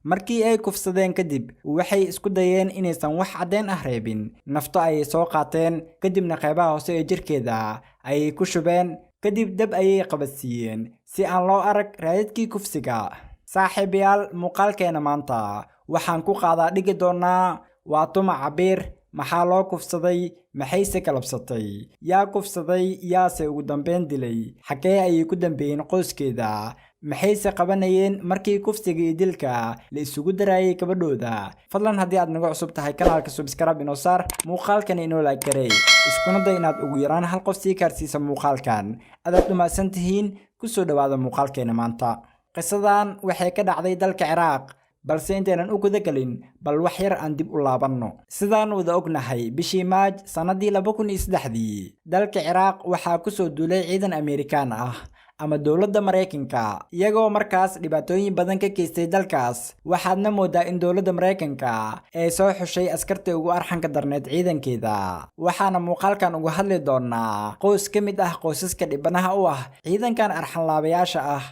Markii ay kufsadeen kadib, waxay isku dayeen inaysan wax caddeyn ah reebin. Nafto ayay soo qaateen, kadibna qeybaha hoose ee jirkeeda ayay ku shubeen, kadib dab ayay qabadsiiyeen si aan loo arag raadadkii kufsiga. Saaxiibayaal, muuqaalkeena maanta waxaan ku qaadaa dhigi doonaa: waa tuma Cabiir? Maxaa loo kufsaday? Maxayse galabsatay? Yaa kufsaday? Yaase ugu dambeyn dilay? Xaggee ayay ku dambeeyeen qoyskeeda? Maxayse qabanayeen markii kufsiga iyo dilka la isugu daraayay gabadhooda? Fadlan, haddii aad naga cusub tahay kanaalka, subscribe inoo saar, muuqaalkan inoo like garee, iskuna day inaad ugu yaraan hal qof sii gaarsiisa muuqaalkan. Adaad umahadsan tihiin. Kusoo dhawaada muuqaalkeena maanta. Qisadan waxay ka dhacday dalka Ciraaq, balse intaynan u guda gelin, bal wax yar aan dib u laabanno. Sidaan wada ognahay, bishii Maaj sannadii 2003-dii dalka Ciraaq waxaa ku soo duulay ciidan Amerikaan ah ama dowladda Maraykanka, iyagoo markaas dhibaatooyin badan ka geystay dalkaas. Waxaadna moodaa in dowladda Maraykanka ay soo xushay askartii ugu arxanka darneed ciidankeeda. Waxaana muuqaalkan uga hadli doonaa qoys ka mid ah qoysaska dhibanaha u ah ciidankan arxanlaabayaasha ah.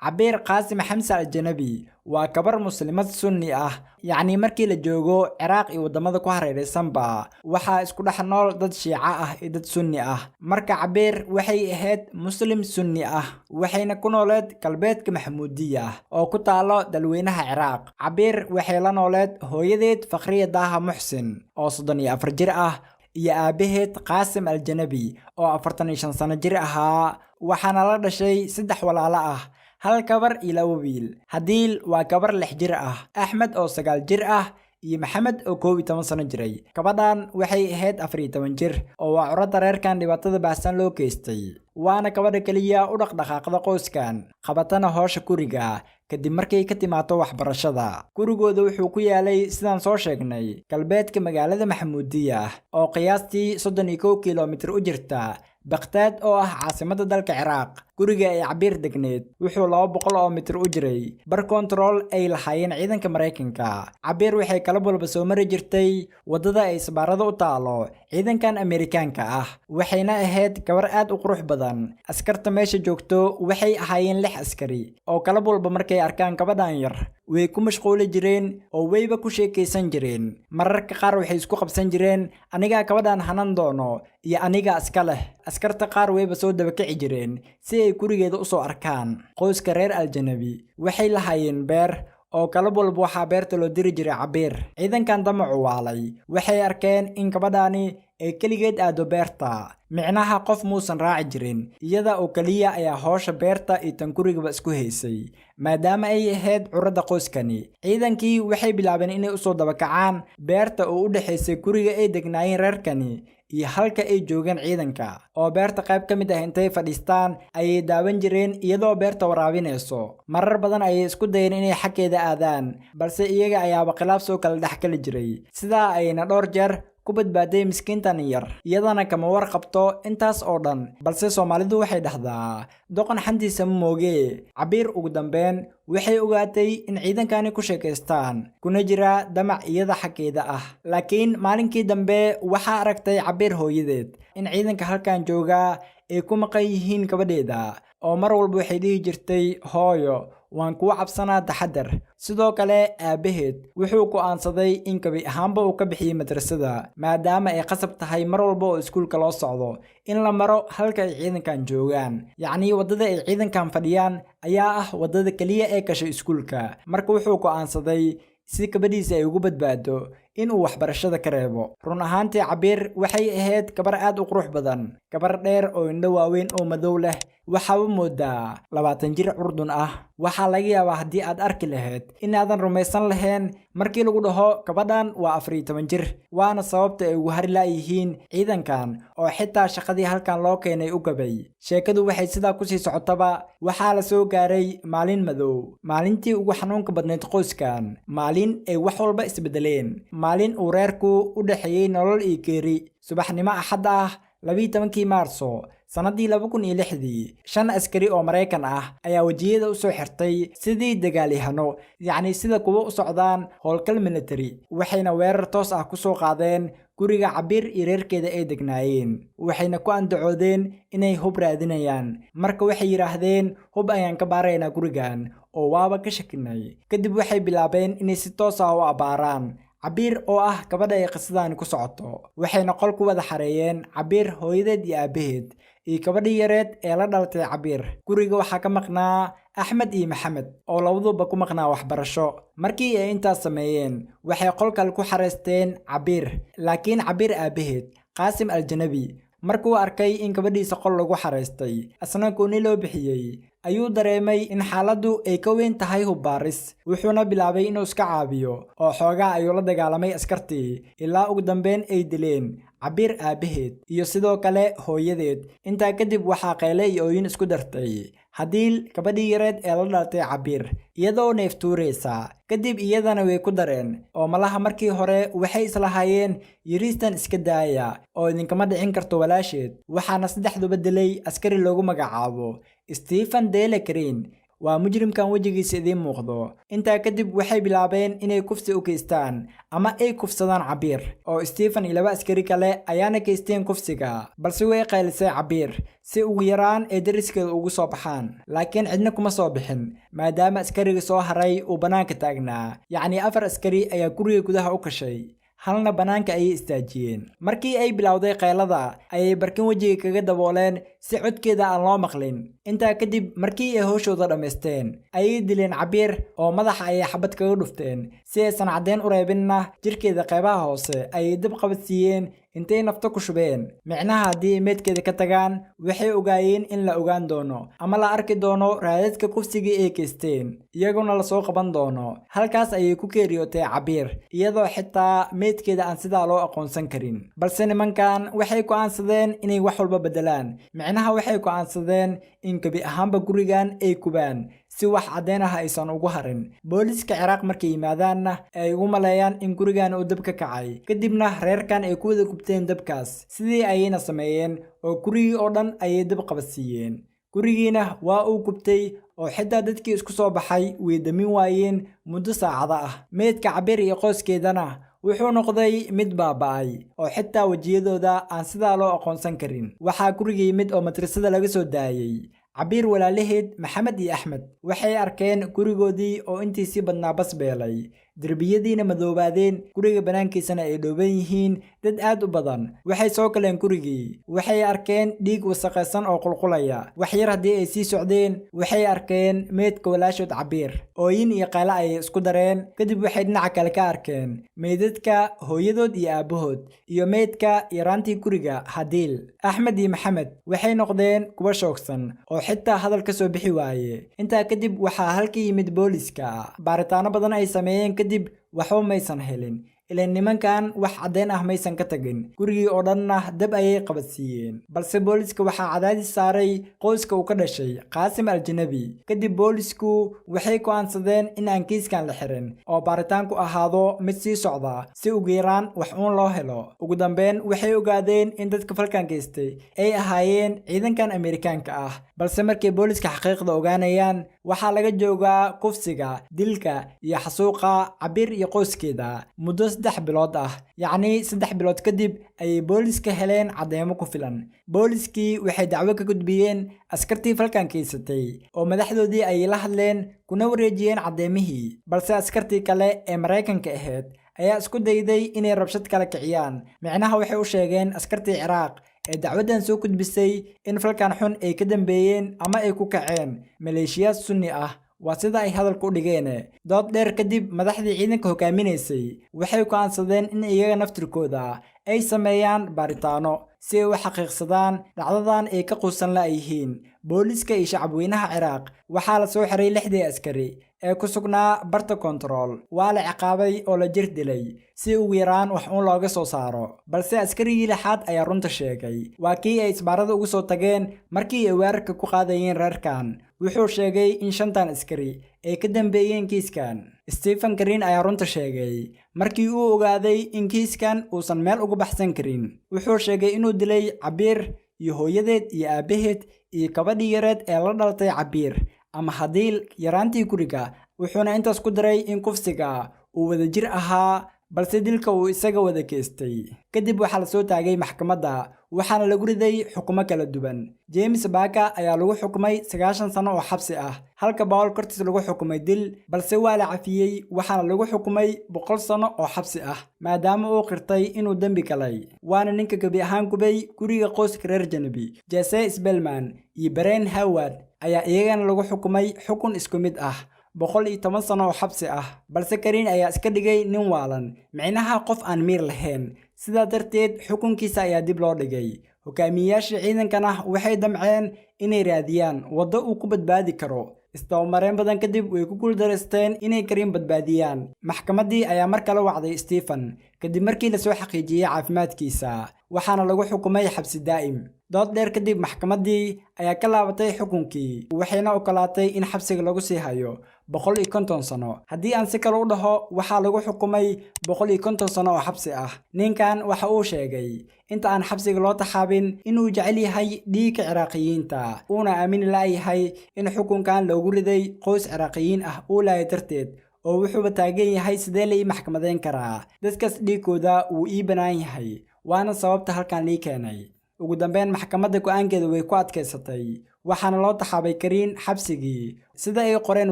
Cabiir Qaasim Xamse Aljanabi waa gabar Muslimad Sunni ah. Yacni, markii la joogo Ciraaq iyo waddamada ku hareeraysanba, waxaa isku dhex nool dad Shiico ah iyo dad Sunni ah. Marka Cabiir waxay ahayd Muslim Sunni ah, waxayna ku nooleed galbeedka Maxamuudiya oo ku taalo dalweynaha Ciraaq. Cabiir waxay la nooleed hooyadeed Fakhriya Daaha Muxsin oo 34 jir ah iyo aabaheed Qaasim Aljanabi oo 45 sano jir ahaa. Waxaana la dhashay saddex walaalo ah, hal gabar iyo laba wiil. Hadiil waa gabar 6 jir ah, Axmed oo 9 jir ah iyo Maxamed oo 11 sano jiray. Gabadhan waxay ahayd 14 jir oo waa curadda reerkan dhibaatada baahsan loo geystay, waana gabadha keliya u dhaqdhaqaaqda qoyskan, qabatana hoosha guriga kadib markay ka timaado waxbarashada. Gurigooda wuxuu ku yaalay, sidaan soo sheegnay, galbeedka magaalada Maxamuudiya oo qiyaastii 31 kilomitir u jirta Bakhdaad oo ah caasimadda dalka Ciraaq. Guriga ay Cabiir degneed wuxuu 200 oo mitir u jiray bar kontarool ay lahaayeen ciidanka Maraykanka. Cabiir waxay kala walba soo mari jirtay waddada ay sabaarada u taalo ciidankan Amerikaanka ah, waxayna ahayd gabar aad u qurux badan. Askarta meesha joogto waxay ahaayeen lix askari oo kalab walba markay arkaan gabadhan yar way ku mashquuli jireen oo wayba ku sheekaysan jireen. Mararka qaar waxay isku qabsan jireen: "Anigaa gabadhan hanan doono" iyo "Aniga iska leh." Askarta qaar wayba soo dabakici jireen si ay gurigeeda usoo arkaan. Qoyska reer Aljanabi waxay lahaayeen beer oo kalab walba waxaa beerta loo diri jiray Cabiir. Ciidankan damacu waalay waxay arkeen in gabadhani ay keligeed aado beerta, micnaha qof muusan raaci jirin, iyada oo keliya ayaa hoosha beerta iyo tan gurigaba isku haysay, maadaama ay ahayd curadda qoyskani. Ciidankii waxay bilaabeen inay usoo dabakacaan beerta oo u dhexaysay guriga ay degnaayeen reerkani iyo halka ay joogeen ciidanka, oo beerta qayb ka mid ah intay fadhiistaan ayay daawan jireen iyadoo beerta waraabinayso. Marar badan ayay isku dayeen inay xaggeeda aadaan, balse iyaga ayaaba khilaaf soo kala dhex geli jiray. Sidaa ayayna dhowr jeer ku badbaaday miskiintan yar, iyadana kama war qabto intaas oo dhan. Balse Soomaalidu waxay dhahdaa, "Doqon xantiisa ma moogee." Cabiir ugu dambeyn waxay ogaatay in ciidankani ku sheekaystaan kuna jira damac iyada xaggeeda ah. Laakiin maalinkii dambe waxaa aragtay Cabiir hooyadeed in ciidanka halkan joogaa ay ku maqan yihiin gabadheeda, oo mar walba waxay dhihi jirtay, "Hooyo, waan kuu cabsanaa, taxadar." Sidoo kale aabbaheed wuxuu go'aansaday in gabi ahaanba uu ka bixiyey madrasada, maadaama ay qasab tahay mar walba oo iskuulka loo socdo in la maro halka ay ciidankan joogaan. Yacnii, waddada ay ciidankan fadhiyaan ayaa ah waddada keliya ee gashay iskuulka. Marka wuxuu go'aansaday, si gabadhiisa ay ugu badbaado, inuu waxbarashada ka reebo. Run ahaantii, Cabiir waxay ahayd gabar aad u qurux badan, gabar dheer oo indho waaweyn oo madow leh. Waxaaba moodaa 20 jir curdun ah. Waxaa laga yaabaa haddii aad arki lahayd inaadan rumaysan lahayn markii lagu dhaho gabadhan waa 14 jir, waana sababta ay ugu hari laayihiin ciidankan oo xitaa shaqadii halkan loo keenay u gabay. Sheekadu waxay sidaa kusii socotaba, waxaa la soo gaaray maalin madow, maalintii ugu xanuunka badnayd qoyskan, maalin ay wax walba isbedeleen, maalin uu reerku u dhexeeyey nolol iyo geeri. Subaxnimo Axad ah, 12-kii Maarso sannaddii 2006-dii, shan askari oo Maraykan ah ayaa wejiyada u soo xirtay sidii dagaalyahano, yacni sida kuwa u socdaan howlgal military, waxayna weerar toos ah ku soo qaadeen guriga Cabiir iyo reerkeeda ay degnaayeen. Waxayna ku andacoodeen inay hub raadinayaan. Marka waxay yidhaahdeen, "Hub ayaan ka baaraynaa gurigan." oo waaba ka shakinay. Kadib waxay bilaabeen inay si toos ah u abbaaraan Cabiir, oo ah gabadha ay qisadani ku socoto. Waxayna qol ku wada xareeyeen Cabiir, hooyadeed iyo aabaheed, iyo gabadhii yareed ee la dhalatay Cabiir. Guriga waxaa ka maqnaa Axmed iyo Maxamed, oo labaduba ku maqnaa waxbarasho. Markii ay intaas sameeyeen, waxay qol kale ku xareysteen Cabiir. Laakiin Cabiir aabaheed, Qaasim Aljanabi, markuu arkay in gabadhiisa qol lagu xareystay, asna gooni loo bixiyey, ayuu dareemay in xaaladdu ay ka weyn tahay hubbaaris. Wuxuuna bilaabay inuu iska caabiyo, oo xoogaa ayuu la dagaalamay askartii, ilaa ugu dambeyn ay dileen Cabiir aabaheed iyo sidoo kale hooyadeed. Intaa kadib waxaa qayle iyo ooyin isku dartay Hadiil, gabadhii yareed ee la dhalatay Cabiir, iyadoo neeftuuraysa. Kadib iyadana way ku dareen, oo malaha markii hore waxay islahaayeen yariistan iska daaya oo idinkama dhicin karto walaasheed. Waxaana saddexduba dilay askari loogu magacaabo Stephen Dale Green. Waa mujrimkan wejigiisa idiin muuqdo. Intaa kadib waxay bilaabeen inay kufsi u geystaan ama ay kufsadaan Cabiir, oo Stephen iyo laba askari kale ayaana geysteen kufsiga. Balse way qaylisay Cabiir si ugu yaraan ay dariskeeda ugu soo baxaan, laakiin cidna kuma soo bixin, maadaama askariga soo haray uu bannaanka taagnaa. Yacnii afar askari ayaa guriga gudaha u gashay, halna bannaanka ayay istaajiyeen. Markii ay bilowday qaylada ayay barkin wejiga kaga dabooleen si codkeeda aan loo maqlin. Intaa kadib, markii ay howshooda dhammaysteen, ayay dileen Cabiir, oo madaxa ayay xabad kaga dhufteen. Si aysan caddeyn u reebinna, jirkeeda qaybaha hoose ayay dab qabadsiiyeen intay nafto ku shubeen. Micnaha, haddii ay meydkeeda ka tagaan, waxay ogaayeen in la ogaan doono ama la arki doono raadadka kufsigii ay geysteen, iyaguna lasoo qaban doono. Halkaas ayay ku geeriyootay Cabiir, iyadoo xitaa meydkeeda aan sidaa loo aqoonsan karin. Balse nimankan waxay go'aansadeen inay wax walba beddelaan. Micnaha, waxay go'aansadeen in gebi ahaanba gurigan ay gubaan, si wax caddeyn ah aysan ugu harin. Booliiska Ciraaq markay yimaadaanna ay ugu maleeyaan in gurigan uu dab ka kacay, kadibna reerkan ay ku wada gubteen dabkaas. Sidii ayayna sameeyeen, oo gurigii oo dhan ayay dab qabadsiiyeen. Gurigiina waa uu gubtay, oo xitaa dadkii isku soo baxay way damin waayeen muddo saacado ah. Meydka Cabiir iyo qoyskeedana wuxuu noqday mid baaba'ay, oo xitaa wejiyadooda aan sidaa loo aqoonsan karin. Waxaa guriga yimid oo madrasada laga soo daayey Cabiir walaalaheed Maxamed iyo Axmed. Waxay arkeen gurigoodii oo intiisii badnaa basbeelay, derbiyadiina madoobaadeen, guriga bannaankiisana ay dhooban yihiin dad aad u badan. Waxay soo galeen gurigii. Waxay arkeen dhiig wasaqaysan oo qulqulaya. Wax yar haddii ay sii socdeen, waxay arkeen meydka walaashood Cabiir. Ooyin iyo qayle ayay isku dareen. Kadib waxay dhinaca kale ka arkeen meydadka hooyadood iyo aabbahood iyo meydka yaraantii guriga, Hadiil. Axmed iyo Maxamed waxay noqdeen kuwa shoogsan oo xitaa hadal ka soo bixi waaye. Intaa kadib waxaa halka yimid booliska. Baaritaano badan ay sameeyeen kadib waxba maysan helin, ilaan nimankan wax caddeyn ah maysan ka tagin, gurigii oo dhanna dab ayay qabadsiiyeen. Balse booliska waxaa cadaadis saaray qoyska uu ka dhashay Qaasim Aljanabi. Kadib boolisku waxay go'aansadeen in aan kiiskan la xirin, oo baaritaanku ahaado mid sii socda, si ugu yaraan wax uun loo helo. Ugu dambeyn waxay ogaadeen in dadka falkan geystay ay ahaayeen ciidankan Ameerikaanka ah. Balse markay booliska xaqiiqda ogaanayaan, waxaa laga joogaa kufsiga, dilka iyo xasuuqa Cabiir iyo qoyskeeda muddo 3 bilood ah. Yacni 3 bilood kadib ayay booliska heleen cadeymo ku filan. Booliskii waxay dacwo ka gudbiyeen askartii falkan geysatay, oo madaxdoodii ayay la hadleen kuna wareejiyeen caddeymihii. Balse askartii kale ee Maraykanka ahayd ayaa isku dayday inay rabshad kala kiciyaan. Micnaha, waxay u sheegeen askartii Ciraaq ee dacwaddan soo gudbisay in falkan xun ay ka dambeeyeen ama ay ku kaceen maleeshiyaad Sunni ah. Waa sida ay hadalka u dhigeen. Dood dheer kadib, madaxdii ciidanka hogaaminaysay waxay go'aansadeen in iyaga naftirkooda ay sameeyaan baaritaano, si ay u xaqiiqsadaan dhacdadan ay ka quusan la'yihiin booliska iyo shacabweynaha Ciraaq. Waxaa la soo xiray lixdii askari ee ku sugnaa barta kontarool. Waa la ciqaabay oo la jir dilay, si ugu yaraan wax uun looga soo saaro. Balse askarigii lixaad ayaa runta sheegay. Waa kii ay isbaarada ugu soo tageen markii ay weerarka ku qaadayeen reerkan. Wuxuu sheegay in shantan askari ay ka dambeeyeen kiiskan. Stephen Green ayaa runta sheegay markii uu ogaaday in kiiskan uusan meel uga baxsan karin. Wuxuu sheegay inuu dilay Cabiir iyo hooyadeed iyo aabbaheed iyo gabadhii yareed ee la dhalatay Cabiir, ama Hadiil, yaraantii guriga. Wuxuuna intaas ku daray in kufsiga uu wadajir ahaa. Balse dilka uu isaga wada geystay. Kadib waxaa la soo taagay maxkamadda, waxaana lagu riday xukumo kala duwan. James Baker ayaa lagu xukumay 90 sano oo xabsi ah, halka Paul Curtis lagu xukumay dil, balse waa la cafiyey, waxaana lagu xukumay 100 sano oo xabsi ah, maadaama uu qirtay inuu dembi galay, waana ninka gebi ahaan gubay guriga qoyska reer Janabi. Jesse Spellman iyo Brian Howard ayaa iyagana lagu xukumay xukun isku mid ah, 110 sano oo xabsi ah. Balse Karin ayaa iska dhigay nin waalan, micnaha qof aan miir lahayn, sidaa darteed xukunkiisa ayaa dib loo dhigay. Hogaamiyeyaashii ciidankana waxay damceen inay raadiyaan waddo uu ku badbaadi karo. Isdabamareen badan kadib, way ku guuldareysteen inay Karin badbaadiyaan. Maxkamaddii ayaa mar kale wacday Stephen kadib markii lasoo xaqiijiyey caafimaadkiisa, waxaana lagu xukumay xabsi daa'im. Dood dheer kadib, maxkamaddii ayaa ka laabatay xukunkii, waxayna ogolaatay in xabsiga lagu sii hayo 150 sano. Haddii aan si kale u dhaho, waxaa lagu xukumay 150 sano oo xabsi ah. Ninkan waxa uu sheegay inta aan xabsiga loo taxaabin inuu jecel yahay dhiigga Ciraaqiyiinta, uuna aamini la'yahay in xukunkan loogu riday qoys Ciraaqiyiin ah uu laayay darteed, oo wuxuuba taagan yahay: "Sidee la ii maxkamadeyn karaa? Dadkaas dhiigkooda wuu ii bannaan yahay, waana sababta halkan lii keenay." Ugu dambeyn, maxkamadda go'aankeeda way ku adkaysatay, waxaana loo taxaabay Kariin xabsigii. Sida ay qoreen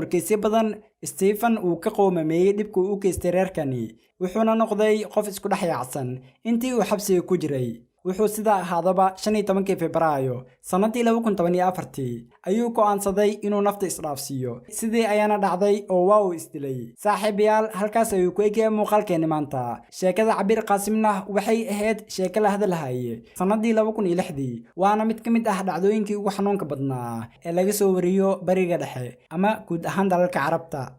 wargeysyo badan, Stephen uu ka qoomameeyey dhibka uu u geystay reerkani, wuxuuna noqday qof isku dhex yaacsan intii uu xabsiga ku jiray. Wuxuu sidaa ahaadaba, 15-kii Febraayo sannadii 2014-tii ayuu go'aansaday inuu nafta isdhaafsiiyo. Sidii ayaana dhacday oo waa uu isdilay. Saaxiibayaal, halkaas ayuu ku egyahay muuqaalkeenni maanta. Sheekada Cabiir Qaasimna waxay ahayd sheeko la hadalhaye sannadii 2006-dii, waana mid ka mid ah dhacdooyinkii ugu xanuunka badnaa ee laga soo wariyo Bariga Dhexe ama guud ahaan dalalka Carabta.